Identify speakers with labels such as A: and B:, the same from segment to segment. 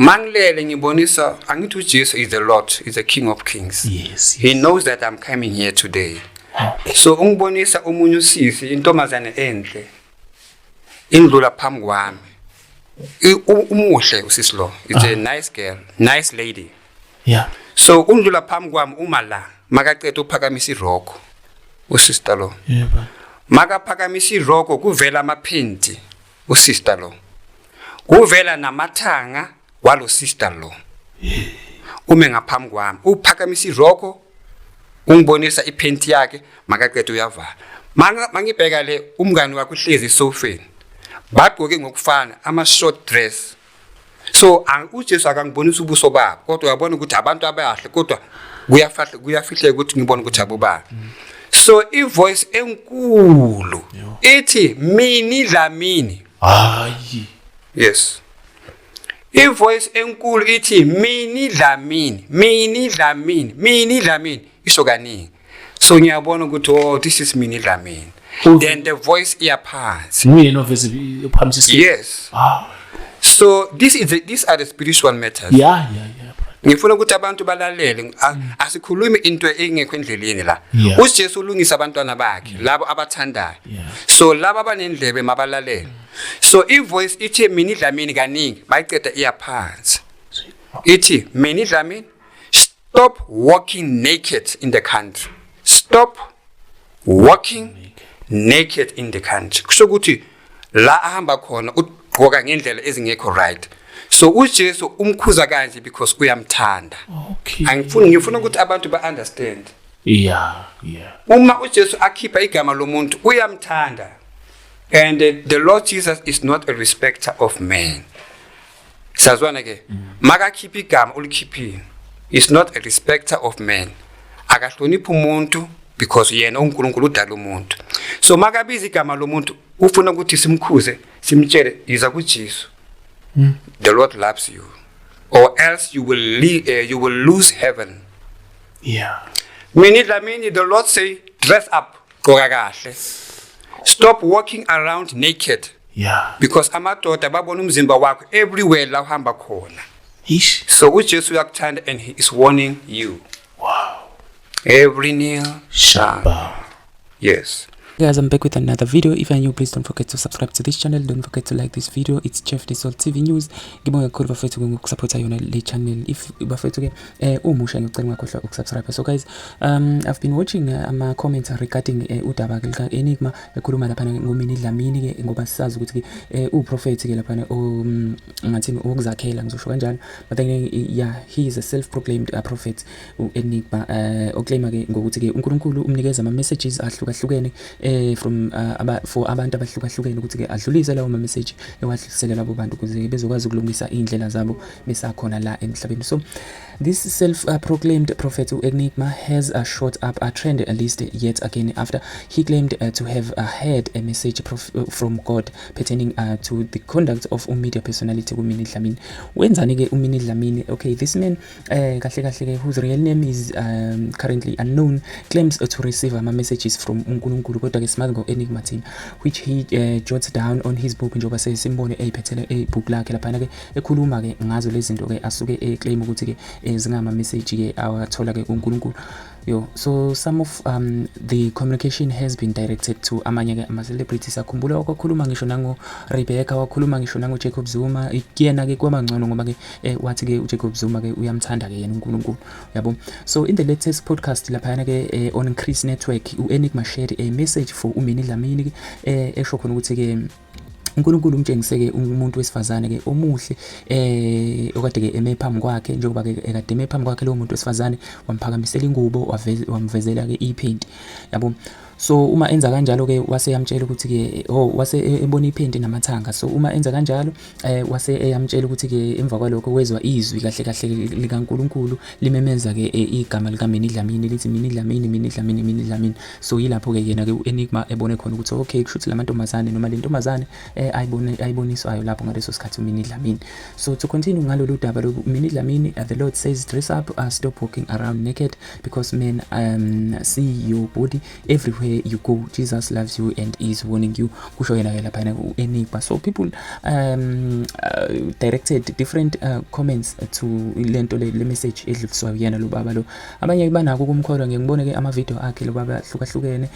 A: Mangilele ngibonisa, angithi uJesu is the Lord, is the King of Kings. He knows that I'm coming here today. So ungibonisa omunye usisi, intombazane enhle, indlula phambi kwami. Umuhle usisi lo, it's a nice girl, nice lady. So undlula phambi kwami, uma la makaceda uphakamisa iroko usister lo. Makaphakamisa iroko kuvela amaphenti usister lo, kuvela namathanga walo sister lo. Ume ngaphambi kwami, uphakamisa iroko, ungibonisa iphenti yakhe, makaqeda uyavala. Mangibheka le, umngani wakhe uhlezi esofeni, bagqoke ngokufana ama short dress. So uJesu akangibonisa ubuso babo, kodwa uyabona ukuthi abantu abahle, kodwa kuyafahle, kuyafihleka ukuthi ngibone ukuthi abobani. So ivoice enkulu ithi, "Minnie Dlamini."
B: Hayi.
A: Yes, ivoice enkulu ithi, "Minnie Dlamini, Minnie Dlamini, Minnie Dlamini." Isho kaningi, so ngiyabona ukuthi, oh, this is Minnie Dlamini. Then the voice iyaphansi.
B: Nguye noveze uphakamisa.
A: Yes. So these are the spiritual matters.
B: Yeah, brother.
A: Ngifuna ukuthi abantu balalele. Asikhulumi into engekho endleleni la. UJesu ulungisa abantwana bakhe, labo abathandayo. So laba abanendlebe mabalalele. So ivoice ithi, "Minnie Dlamini," kaningi, bayiceda iyaphansi, ithi, "Minnie Dlamini, stop walking naked in the country. Stop walking naked in the country." Kusho ukuthi la ahamba khona ugqoka ngendlela ezingekho right. So uJesu umkhuza kanje because uyamthanda. Angifuni, ngifuna ukuthi abantu ba-understand. Uma uJesu akhipha igama lomuntu, uyamthanda, and the Lord Jesus is not a respecter of man. Siyazwana ke? Makakhipha igama, ulikhiphile. Is not a respecter of man, akahloniphi umuntu because yena uNkulunkulu udala umuntu. So makabiza igama lomuntu, ufuna ukuthi simkhuze, simtshele, yiza kuJesu, the Lord loves you, or else you will lose heaven. Minnie Dlamini, the Lord say, dress up, gqoka kahle. Stop walking around naked because amadoda babona umzimba wakho everywhere la uhamba khona.
B: Ish.
A: So uJesu uyakuthanda and he is warning you. Every knee
B: shall bow.
A: Yes.
C: Guys, I'm back with another video. If you're new, please don't forget to subscribe to this channel. Don't forget to like this video. It's Jeff Desol TV News. Ngibonga kakhulu bafethu ngokusupporta yona le channel. If bafethu ke umusha, ngicela ungakhohlwa ukusubscribe. So guys, I've been watching ama comments regarding udaba lika Enigma ekhuluma lapha ngoMinnie Dlamini ke, ngoba sisazi ukuthi ke uprofet ke lapha, ngathini, ukuzakhela, ngizosho kanjalo. But then, yeah, he is a self proclaimed prophet uEnigma, oclaima ke ngokuthi ke uNkulunkulu umnikeza ama messages ahlukahlukene from aba, for abantu abahlukahlukene, ukuthi ke adlulise lawo ma message, ewadlulisele labo bantu ukuze bezokwazi ukulungisa izindlela zabo besakhona la emhlabeni. So this self proclaimed prophet Enigma has shot up a trend list yet again after he claimed to have had a message from God pertaining to the conduct of media personality kuMinnie Dlamini. Wenzani ke uMinnie Dlamini? Okay, this man kahle kahle ke, whose real name is currently unknown, claims to receive ama messages from uNkulunkulu, kodwa ke simazi ngo-Enigma thina, which he jots down on his book, njengoba sesimbone eyiphethele ebook lakhe laphana ke, ekhuluma ke ngazo lezi zinto ke asuke eclaim ukuthi ke zingama message ke awathola ke kuNkulunkulu yo. So some of the communication has been directed to amanye ke ama celebrities. Akhumbula wakwakhuluma ngisho nango Rebecca, wakhuluma ngisho nango Jacob Zuma. Kuyena ke kwabangcono ngoba ke wathi ke uJacob Zuma ke uyamthanda ke yena uNkulunkulu, yabo. So in the latest podcast laphana ke on Chris Network, uEnigma shared a message for uMinnie Dlamini ke, esho khona ukuthi ke uNkulunkulu umtshengise-ke umuntu wesifazane ke omuhle okade ke eme phambi kwakhe. Njengoba ke ekade eme phambi kwakhe lowo muntu wesifazane, wamphakamisela ingubo, wamvezela ke iphenti, yabo. So uma enza kanjalo ke, wase yamtshela ukuthi ke, oh, wase ebona iphenti namathanga. So uma enza kanjalo, wase eyamtshela ukuthi ke emva kwalokho wezwa izwi kahle kahle likaNkulunkulu limemeza ke igama lika Minnie Dlamini, lithi, "Minnie Dlamini, Minnie Dlamini, Minnie Dlamini." So yilapho ke yena ke uEnigma ebone khona ukuthi, okay, kusho ukuthi lamantombazane noma le ntombazane ayibone ayiboniswayo lapho ngaleso sikhathi uMinnie Dlamini. So to continue ngalolu daba lobu, Minnie Dlamini, the Lord says dress up, stop walking around naked because men see your body everywhere. Everywhere you go, Jesus loves you and is warning you, kusho yena ke laphana u-Enigma. So people directed different comments to lento le message edluliswa yena lo baba lo. Abanye banako ukumkholwa, ngeke ngibone ke ama-video akhe lo baba ahlukahlukene,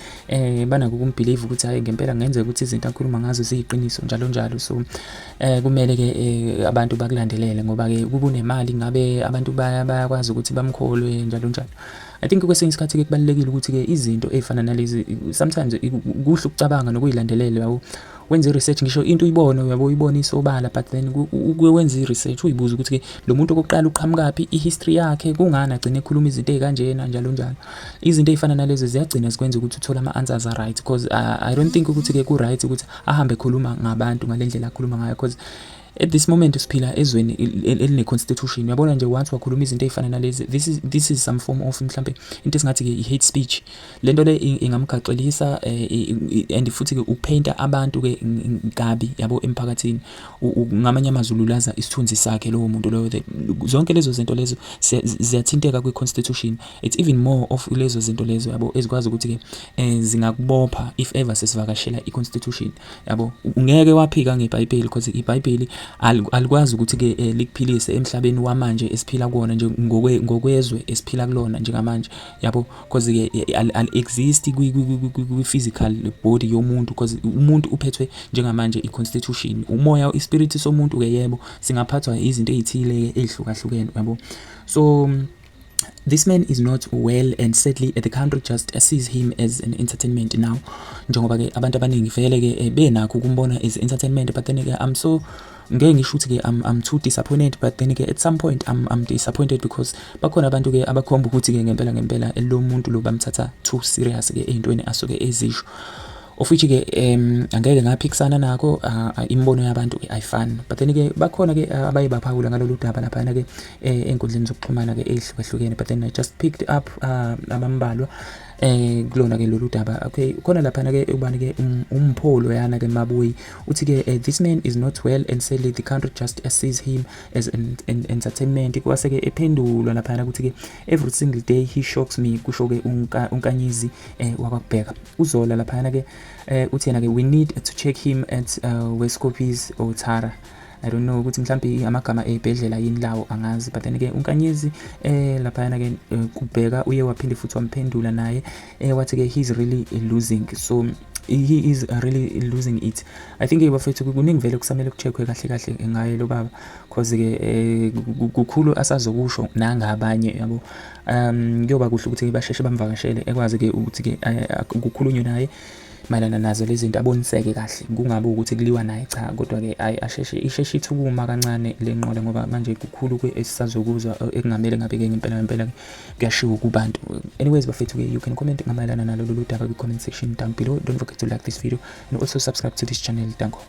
C: banako ukumbelieve ukuthi hayi, ngempela kungenzeka ukuthi izinto akhuluma ngazo ziyiqiniso, njalo njalo. So kumele ke abantu bakulandelele, ngoba ke kuba unemali ngabe abantu bayakwazi ukuthi bamkholwe, njalo njalo. I think kwesinye isikhathi ke kubalulekile ukuthi ke izinto ey'fana nalezi, sometimes kuhle ukucabanga nokuyilandelela, yabo, wenze i-research. Ngisho into uyibone, uyabo, uyibone isobala, but then uke wenze i-research, uyibuze ukuthi-ke lo muntu okokuqala uqhamukaphi, i-history yakhe, kungani agcine ekhuluma izinto ey'kanjena, njalo njalo. Izinto ey'fana nalezo ziyagcina zikwenza ukuthi uthole ama-answers a-right, because I don't think ukuthi-ke ku-right ukuthi ahambe ekhuluma ngabantu ngale ndlela akhuluma ngayo, because at this moment siphila ezweni eline-constitution, uyabona nje. Once wakhuluma izinto ey'fana nalezi, this is some form of mhlampe into esingathi-ke i-hate speech. Le nto le ingamgaxelisa and futhi-ke upainta abantu-ke kabi, yabo, emphakathini. Ngamanye amazwi ululaza isithunzi sakhe lowo muntu loyo. Zonke lezo zinto lezo ziyathinteka kwi-constitution. It's even more of lezo zinto lezo, yabo, ezikwazi ukuthi-ke zingakubopha if ever sesivakashela i-constitution, yabo. Ungeke waphika ngeBhayibheli, because iBhayibheli alikwazi ukuthi-ke likuphilise emhlabeni wamanje esiphila kuwona nje, ngokwezwe esiphila kulona njengamanje, yabo, because-ke ali-exist kwi-physical body yomuntu, because umuntu uphethwe njengamanje i-constitution, umoya, ispirit somuntu-ke, yebo, singaphathwa izinto ey'thile-ke ey'hlukahlukene, yabo. So this man is not well and sadly the country just sees him as an entertainment now, njengoba ke abantu abaningi vele ke benakho ukumbona as entertainment. But then ke I'm so, ngeke ngisho ukuthi ke I'm too disappointed, but then ke at some point I'm disappointed, because bakhona abantu ke abakhomba ukuthi ke ngempela ngempela lo muntu lo bamthatha too serious ke ey'ntweni asuke ezisho, of which ke angeke ngaphikisana nakho. Imibono yabantu ke ayifani, but then ke bakhona ke abaye baphawula ngalolu daba laphana ke ey'nkundleni zokuxhumana ke ey'hlukahlukene, but then I just picked up abambalwa kulona ke lolu daba. Okay, khona laphana ke ubani ke, umpholo yana ke Mabuyi, uthi ke "This man is not well and sadly the country just sees him as an entertainment." Kwase ke ephendulwa laphana ukuthi ke "Every single day he shocks me," kusho ke unkanyizi wakwakubheka uzola laphana ke. Uthi yena ke "We need to check him at Weskoppies or Tara." I don't know ukuthi mhlambe amagama ey'bhedlela yini lawo, angazi. But then ke uNkanyezi laphayana ke kubheka uye waphinde futhi wamphendula naye, wathi ke "He's really losing, so he is really losing it." I think bafethu kuningi vele kusamele kucheckwe kahle kahle ngaye lo baba, cause ke kukhulu asazokusho nangabanye, yabo. Kuyoba kuhle ukuthi basheshe bamvakashele, ekwazi ke ukuthi ke kukhulunywe naye mayelana nazo lezi zinto, aboniseke kahle, kungabi ukuthi kuliwa naye, cha, kodwa ke ayi, asheshe, isheshe ithukuma kancane le nqola, ngoba manje kukhulu esisazokuzwa ekungamele ngabe ke ngempela ngempela kuyashiwo kubantu. Anyways bafethu ke, you can comment ngamayelana nalolu daba kwi-comment section down below. Don't forget to like this video and also subscribe to this channel. Danko.